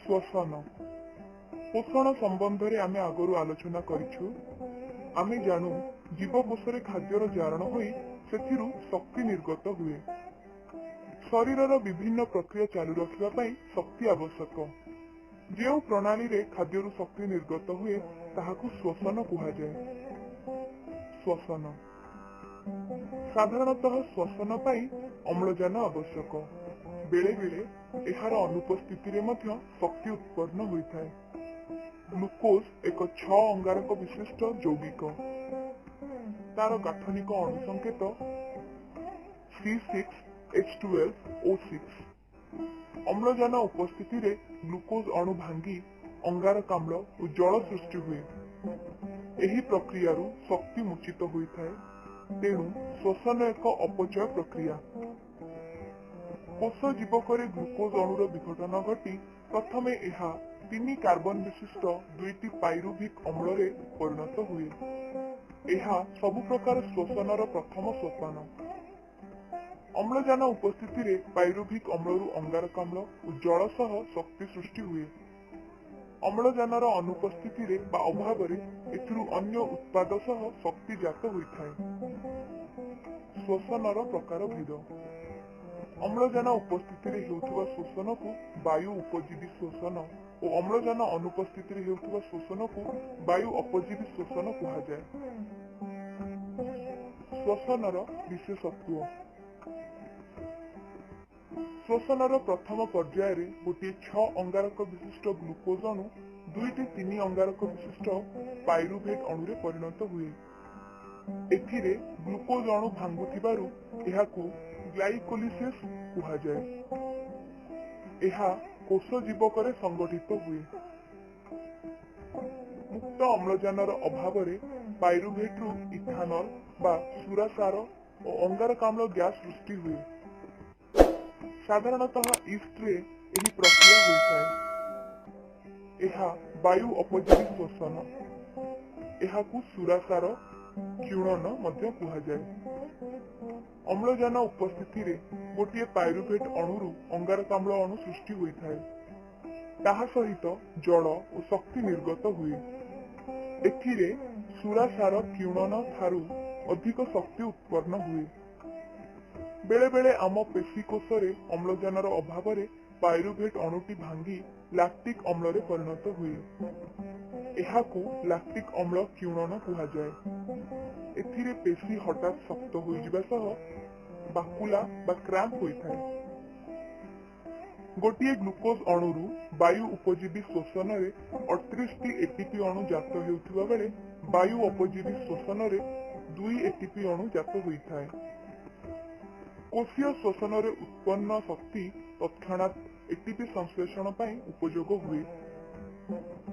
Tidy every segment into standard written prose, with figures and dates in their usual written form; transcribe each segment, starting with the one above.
ଶ୍ୱସନ। ପୋଷଣ ସମ୍ବନ୍ଧରେ ଆମେ ଆଗରୁ ଆଲୋଚନା କରିଛୁ। ଆମେ ଜାଣୁ, ଜୀବକୋଷରେ ଖାଦ୍ୟର ଜାରଣ ହୋଇ ସେଥିରୁ ଶକ୍ତି ନିର୍ଗତ ହୁଏ। ଶରୀରର ବିଭିନ୍ନ ପ୍ରକ୍ରିୟା ଚାଲୁ ରଖିବା ପାଇଁ ଶକ୍ତି ଆବଶ୍ୟକ। ଯେଉଁ ପ୍ରଣାଳୀରେ ଖାଦ୍ୟରୁ ଶକ୍ତି ନିର୍ଗତ ହୁଏ, ତାହାକୁ ଶ୍ୱସନ କୁହାଯାଏ। ଶ୍ୱସନ ସାଧାରଣତଃ ଶ୍ୱସନ ପାଇଁ ଅମ୍ଳଜାନ ଆବଶ୍ୟକ। ବେଳେବେଳେ ଏହାର ଅନୁପସ୍ଥିତିରେ ମଧ୍ୟ ଶକ୍ତି ଉତ୍ପନ୍ନ ହୋଇଥାଏ। ଗ୍ଲୁକୋଜ ଏକ 6 ଅଙ୍ଗାରକ ବିଶିଷ୍ଟ ଯୌଗିକ। ତାର ଗାଠନିକ ଅଣୁ ସଂକେତ C6H12O6। ଅମ୍ଳଜାନ ଉପସ୍ଥିତିରେ ଗ୍ଲୁକୋଜ ଅଣୁ ଭାଙ୍ଗି ଅଙ୍ଗାରକାମ୍ଳ ଓ ଜଳ ସୃଷ୍ଟି ହୁଏ। ଏହି ପ୍ରକ୍ରିୟାରୁ ଶକ୍ତି ମୋଚିତ ହୋଇଥାଏ। ତେଣୁ ଶ୍ୱସନ ଏକ ଅପଚୟ ପ୍ରକ୍ରିୟା। କୋଷ ଜୀବକରେ ଗ୍ଲୁକୋଜ ଅଣୁର ବିଘଟନ ଘଟି ପ୍ରଥମେ ଏହା 3 କାର୍ବନ ବିଶିଷ୍ଟ 2ଟି ପାଇରୁଭିକ ଅମ୍ଳରେ ପରିଣତ ହୁଏ। ଏହା ସବୁ ପ୍ରକାର ଶ୍ୱସନର ପ୍ରଥମ ସୋପାନ। ଅମ୍ଳଜାନ ଉପସ୍ଥିତିରେ ପାଇରୁଭିକ ଅମ୍ଳରୁ ଅଙ୍ଗାରକାମ୍ଳ ଓ ଜଳ ସହ ଶକ୍ତି ସୃଷ୍ଟି ହୁଏ। ଅମ୍ଳଜାନର ଅନୁପସ୍ଥିତିରେ ବା ଅଭାବରେ ଏଥିରୁ ଅନ୍ୟ ଉତ୍ପାଦ ସହ ଶକ୍ତି ଜାତ ହୋଇଥାଏ। ଶ୍ୱସନର ପ୍ରକାରଭେଦ। ଅମ୍ଳଜାନ ଉପସ୍ଥିତିରେ ହେଉଥିବା ଶ୍ୱସନକୁ ବାୟୁ ଉପଜୀବୀ ଶ୍ୱସନ ଓ ଅମ୍ଳଜାନ ଅନୁପସ୍ଥିତିରେ ହେଉଥିବା ଶ୍ୱସନକୁ ବାୟୁ ଅପଜୀବୀ ଶ୍ୱସନ କୁହାଯାଏ। ଶ୍ୱସନର ବିଶେଷତ୍ୱ। ଶ୍ୱସନର ପ୍ରଥମ ପର୍ଯ୍ୟାୟରେ ଗୋଟିଏ 6 ଅଙ୍ଗାରକ ବିଶିଷ୍ଟ ଗ୍ଲୁକୋଜ ଅଣୁ 2ଟି 3 ଅଙ୍ଗାରକ ବିଶିଷ୍ଟ ପାଇରୁଭେଟ ଅଣୁରେ ପରିଣତ ହୁଏ। ଏଥିରେ ଗ୍ଲୁକୋଜ ଅଣୁ ଭାଙ୍ଗୁଥିବାରୁ ଏହାକୁ ଗ୍ଲାଇକୋଲିସିସ୍ କୁହାଯାଏ। ଏହା କୋଷ ଜୀବକରେ ସଂଗଠିତ ହୁଏ। ମୁକ୍ତ ଅମ୍ଳଜାନର ଅଭାବରେ ପାଇରୁଭେଟରୁ ଇଥାନଲ ବା ସୁରାସାର ଓ ଅଙ୍ଗାରକାମ୍ଳ ଗ୍ୟାସ ସୃଷ୍ଟି ହୁଏ। ସାଧାରଣତଃ ଇଷ୍ଟରେ ଏହି ପ୍ରକ୍ରିୟା ହୋଇଥାଏ। ଏହା ବାୟୁ ଅପଜୀବୀ ଶ୍ୱସନ। ଏହାକୁ ସୁରାସାର କିଣ୍ୱନ ମଧ୍ୟ କୁହାଯାଏ। ଅମ୍ଳଜାନ ଉପସ୍ଥିତିରେ ଗୋଟିଏ ପାଇରୁଭେଟ ଅଣୁରୁ ଅଙ୍ଗାରକାମ୍ଳ ଅଣୁ ସୃଷ୍ଟି ହୋଇଥାଏ। ତାହା ସହିତ ଜଳ ଓ ଶକ୍ତି ନିର୍ଗତ ହୁଏ। ଏଥିରେ ସୁରାସାର କିଣ୍ୱନ ଠାରୁ ଅଧିକ ଶକ୍ତି ଉତ୍ପନ୍ନ ହୁଏ। ବେଳେବେଳେ ଆମ ପେଶୀକୋଷରେ ଅମ୍ଳଜାନର ଅଭାବରେ ପାଇରୁଭେଟ ଅଣୁଟି ଭାଙ୍ଗି ଲାକ୍ଟିକ ଅମ୍ଳରେ ପରିଣତ ହୁଏ। ଏହାକୁ ଲାକ୍ଟିକ ଅମ୍ଳ କିଣ୍ୱନ କୁହାଯାଏ। ଏଥିରେ ପେଶୀ ହଠାତ୍ ଶକ୍ତ ହୋଇଯିବା ସହ ବାକୁଲା ବା କ୍ରାମ୍ପ ହୋଇଥାଏ। ଗୋଟିଏ ଗ୍ଲୁକୋଜ ଅଣୁରୁ ବାୟୁ ଉପଜୀବୀ ଶ୍ୱସନରେ 38ଟି ଏଟିପି ଅଣୁ ଜାତ ହେଉଥିବା ବେଳେ ବାୟୁ ଅପଜୀବୀ ଶ୍ୱସନରେ 2 ଏଟିପି ଅଣୁ ଜାତ ହୋଇଥାଏ। କୋଷୀୟ ଶ୍ୱସନରେ ଉତ୍ପନ୍ନ ଶକ୍ତି ତତ୍କ୍ଷଣାତ୍ ଏଟିପି ସଂଶ୍ଳେଷଣ ପାଇଁ ଉପଯୋଗ ହୁଏ।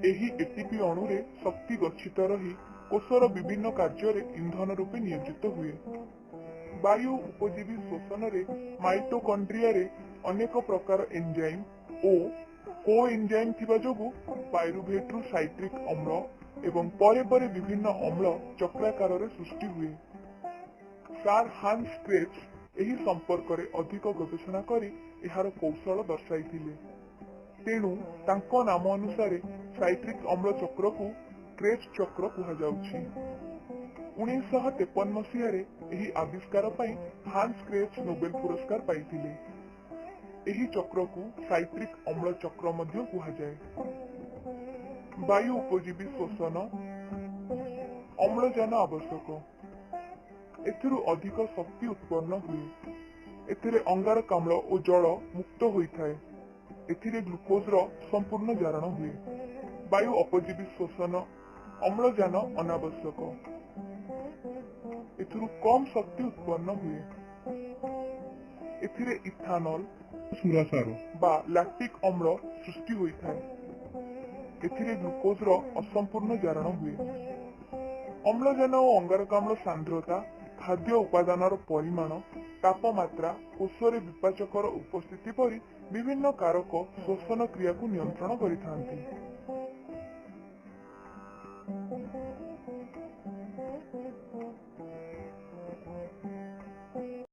ଏହି ଏଟିପି ଅଣୁରେ ଶକ୍ତି ଗଚ୍ଛିତ ରହି କୋଷର ବିଭିନ୍ନ କାର୍ଯ୍ୟରେ ଇନ୍ଧନ ରୂପେ ନିୟୋଜିତ ହୁଏ। ବାୟୁ ଉପଜୀବୀ ଶ୍ୱସନରେ ମାଇଟୋକଣ୍ଡ୍ରିଆରେ ଅନେକ ପ୍ରକାର ଏନଜାଇମ୍ ଓ କୋଏନଜାଇମ୍ ଥିବା ଯୋଗୁଁ ପାଇରୁଭେଟରୁ ସାଇଟ୍ରିକ ଅମ୍ଳ ଏବଂ ପରେ ପରେ ବିଭିନ୍ନ ଅମ୍ଳ ଚକ୍ରାକାରରେ ସୃଷ୍ଟି ହୁଏ। ସାର୍ ହାନ୍ସ କ୍ରେବ୍ସ ଏହି ସମ୍ପର୍କରେ ଅଧିକ ଗବେଷଣା କରି ଏହାର କୌଶଳ ଦର୍ଶାଇଥିଲେ। ତେଣୁ ତାଙ୍କ ନାମ ଅନୁସାରେ ସାଇଟ୍ରିକ ଅମ୍ଳ ଚକ୍ରକୁ କ୍ରେବ୍ସ ଚକ୍ର କୁହାଯାଉଛି। 1953 ମସିହାରେ ଏହି ଆବିଷ୍କାର ପାଇଁ ହାନ୍ସ କ୍ରେବ୍ସ ନୋବେଲ ପୁରସ୍କାର ପାଇଥିଲେ। ଏହି ଚକ୍ରକୁ ସାଇଟ୍ରିକ ଅମ୍ଳ ଚକ୍ର ମଧ୍ୟ କୁହାଯାଏ। ବାୟୁ ଉପଜୀବୀ ଶ୍ୱସନ। ଅମ୍ଳଜାନ ଆବଶ୍ୟକ। ଏଥିରୁ ଅଧିକ ଶକ୍ତି ଉତ୍ପନ୍ନ ହୁଏ। ଏଥିରେ ଅଙ୍ଗାରକାମ୍ଳ ଓ ଜଳ ମୁକ୍ତ ହୋଇଥାଏ। ଏଥିରେ ଗ୍ଲୁକୋଜର ସମ୍ପୂର୍ଣ୍ଣ ଜାରଣ ହୁଏ। ବାୟୁ ଅପଜୀବୀ ଶ୍ୱସନ। ଅମ୍ଳଜାନ ଅନାବଶ୍ୟକ। ଏଥିରୁ କମ ଶକ୍ତି ଉତ୍ପନ୍ନ ହୁଏ। ଏଥିରେ ଇଥାନଲ ସୁରାସାର ବା ଲାକ୍ଟିକ ଅମ୍ଳ ସୃଷ୍ଟି ହୋଇଥାଏ। ଏଥିରେ ଗ୍ଲୁକୋଜର ଅସମ୍ପୂର୍ଣ୍ଣ ଜାରଣ ହୁଏ। ଅମ୍ଳଜାନ ଓ ଅଙ୍ଗାରକାମ୍ଳ ସାନ୍ଦ୍ରତା, ଖାଦ୍ୟ ଉପାଦାନର ପରିମାଣ, ତାପମାତ୍ରା, କୋଷରେ ବିପାଚକର ଉପସ୍ଥିତି ପରି ବିଭିନ୍ନ କାରକ ଶ୍ୱସନ କ୍ରିୟାକୁ ନିୟନ୍ତ୍ରଣ କରିଥାନ୍ତି।